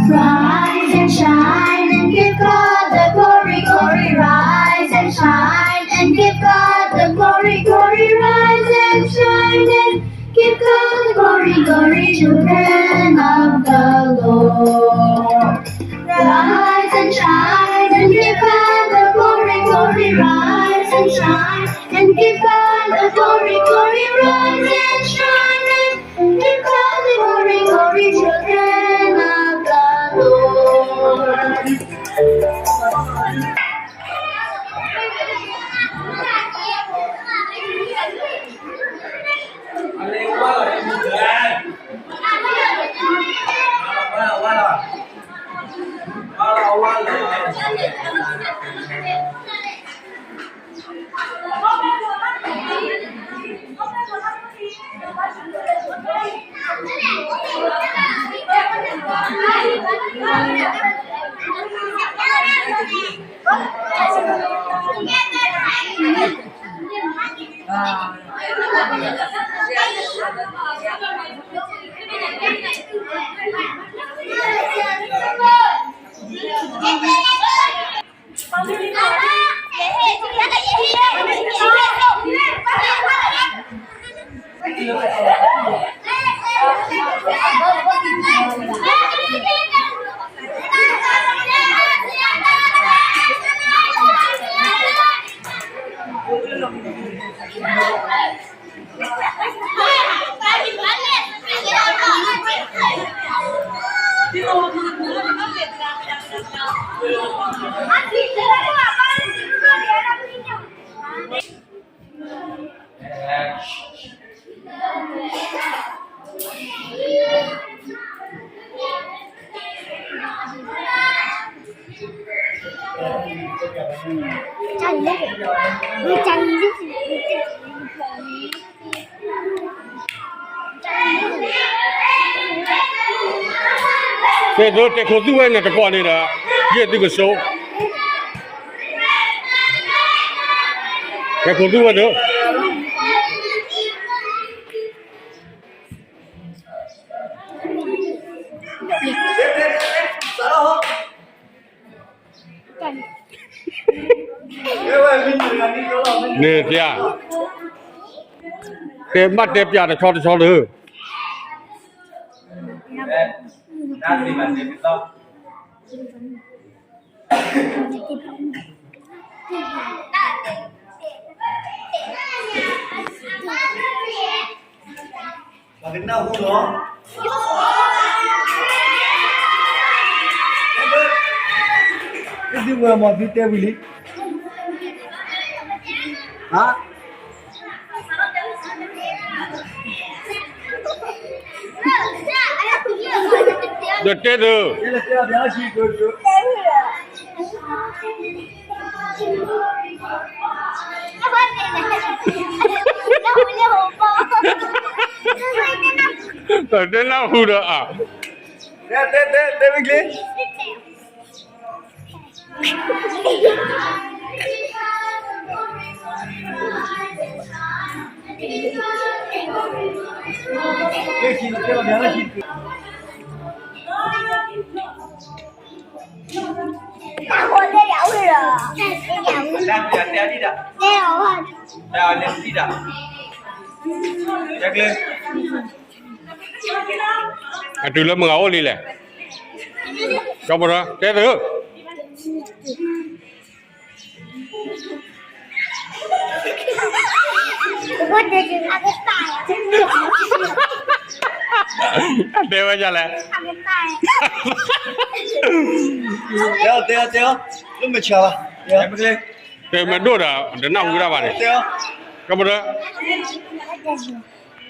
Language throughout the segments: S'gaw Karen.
Rise and shine and give God the glory, glory. Rise and shine and give God the glory, glory. Rise and shine and give God the glory, glory. Children of the Lord, rise and shine and give God the glory, glory. Rise and shine and give God the glory, glory. Rise and shine and give God the glory, glory. Children of the Lord.တဲဒိ တဲခိၣ်သူဝဲန့ၣ်တကိးန့ၣ်ဒီး ယဲၢ်သုကစိ တဲခိၣ်သူဝဲဒိ န့ၣ်ပျၢ်, တဲဘၣ်တဲပျၢ်တဆီတဆီလၢ ပှၤကနၢ်ဟူလီၤ. သုဝဲမ့ၢ်သုတဲဝံၤလံ. ဟါ, ဒီးတဲသု တဲနၢ်ဟူဒီးအါ, တဲ, တဲ, တဲ, တဲဝံၤကျ့. အတုၤလၢမုၢ်ဂၤအိၣ်လံလဲၣ်. ကၠီပရၢ တဲသု တဲဝဲဒ်လဲၣ်. တဲအီၤ တဲအီၤ တဲအီၤ လၢမုၢ်ဆါဘၣ် တဲမ့ၢ်ဒိၣ်ဒီး တနၢ်ဟူတၢ်ဘၣ်န့ၣ် တဲအီၤ ကၠီပရၢ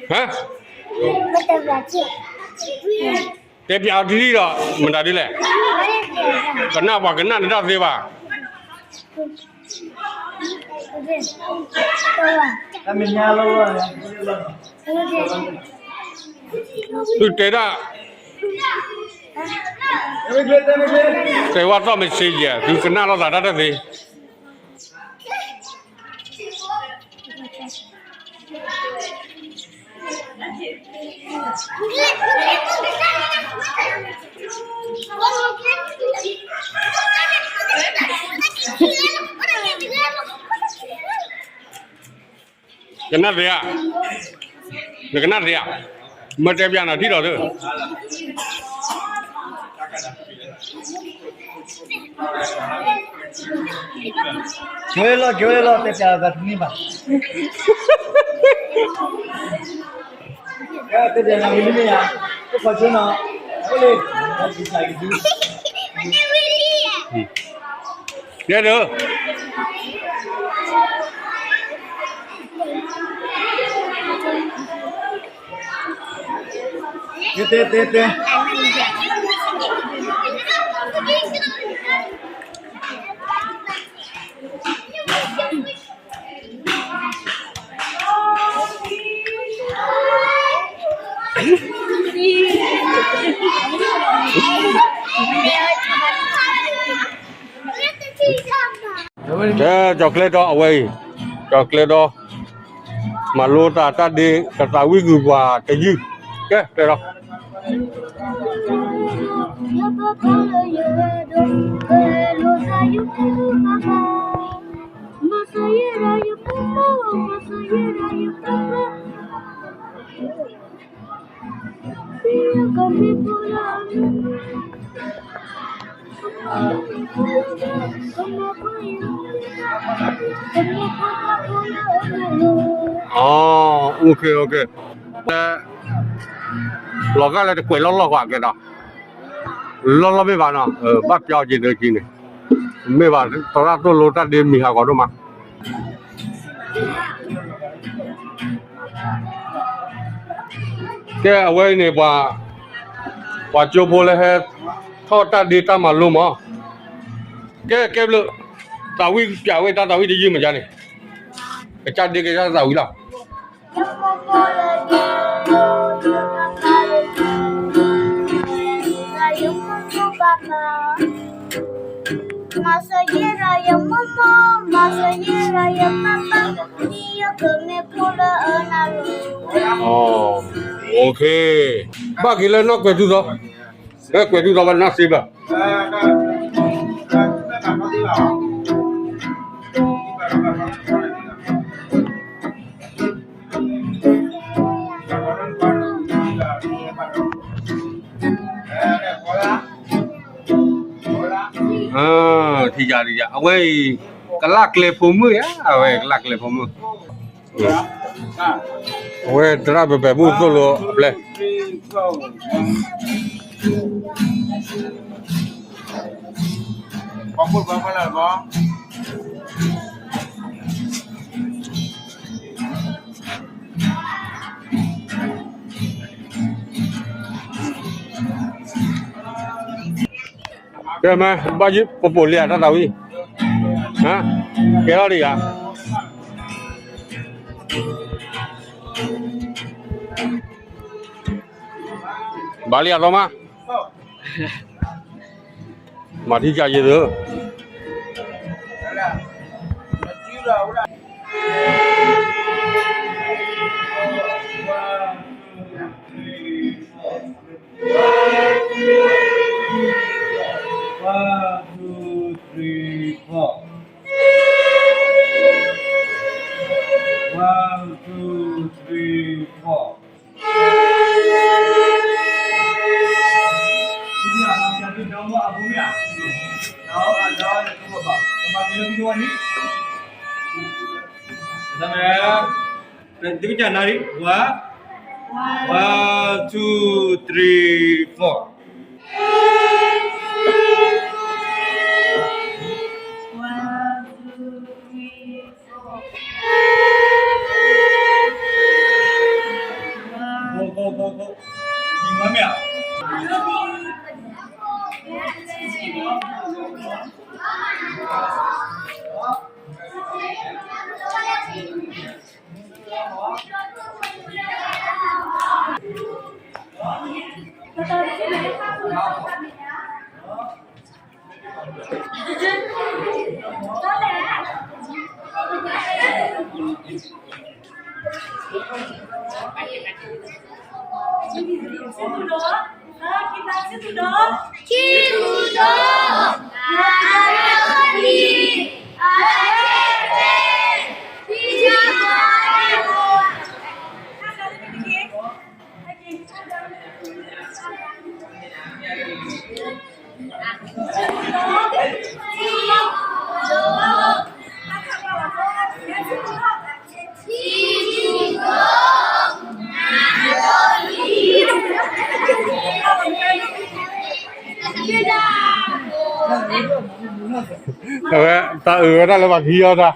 ဟါ တဲပျးအီၤထံထံဒီး မတၤဒ်လဲၣ်. ကနၣ်ပှၤကနၣ်နတၢ်သ့ဘၣ်. သုတဲဒၣ် တဲဝဲသီၣ်မ့ၢ်စ့ယဲၢ် သုကနၣ်လိာ်သးတၢ်တၢ်သ့. ကနၣ်သ့ဧါ, နကနၣ်သ့ဧါ, မ့ၢ်တဲပျးနၤထံၣ်လီၤသ့. ကၠီလီၤ ကၠီလီၤ တဲပျးသးတန့ၢ်ဘၣ်. တဲပျးနၤဝံၤမ့ၢ်ဧါ, အိၣ်ခိးဆိနီၤ, အိၣ်လၢ တဲဒၢ တဲတဲတဲတဲ ကဲ ကၠီၤကျဲဒီ အဝဲအံၤ ကၠီၤကျဲဒီ မၤလိတၢ်တၢ်ဒ့ ကသးဝံၣ်ဂုၤပှၤတယုၢ်, ကဲ တဲဒီး အိၣ်ခ့ အိၣ်ခ့, လီၤဂာ်လၢတကွဲးလီၢ်လီၢ်ကွၢ်ကဲဒီး လီၢ်လီၢ်မ့ၢ်ဘၣ်နီၤ, ဘၣ်ပျီက့ၤဒၢက့ၤန့ၣ်, မ့ၢ်ဘၣ် သရၣ်သိၣ်လိတၢ်ဒ့မံၤဟးဂီၤဒိၣ်မး. ကဲ အဝဲအံၤန့ၣ် ပှၤ ပှၤကၠိဖိလၢဟဲထီၣ်တၢ်ဒ့တၢ်မၤလိမး, ကဲ ကဲဘျုး, သးဝံၣ်ပျးဝဲတၢ်သးဝံၣ်တယုၢ်မးယါန့ၣ်, ကစၢ်ဒ့ကစၢ်သးဝံၣ်လီၤ. ဘၣ်က့ၤလၢနီၢ်ကွဲၤထူၣ်သီ, လၢကွဲၤထူၣ်သီဘၣ်နီၢ်စ့ဘၣ်, ထံၣ်ယၤ ထံၣ်ယၤ အဝဲအံၤ ကလၢ်ကျဲဖိမုၣ်ဧါ, အဝဲကလၢ်ကျဲဖိမုၣ်, အဝဲသရၣ်ပပဲာ်ဘူၣ်သိၣ်လိအပျဲၢ် ကဲမး ဘၣ်ယုၢ်ပပိာ်လံဧါ တၢ်သးဝံၣ်, ကဲထီၣ်လံဧါ, ဘၣ်လံဧါသီမး, မၤထံၣ်ကယဲၢ်သု. အဘူးမ့ၢ်ဧါ, ဒီးအဒီးန့ၣ်ကဘၣ် ကမၤက့ၤလၢမုၢ်တဝါန့ၣ်, တၢ်မ့ၢ်, ပသုကစၢ်နၤလံ, one, one, two, three, four. One, two, three, four. Go, go, go, go. မ့ၢ်မ့ၢ်ဧါ. အဝဲ တၢ်အုၣ်ဝဲဒၣ်လၢပှၤခံအီၤတၢ်.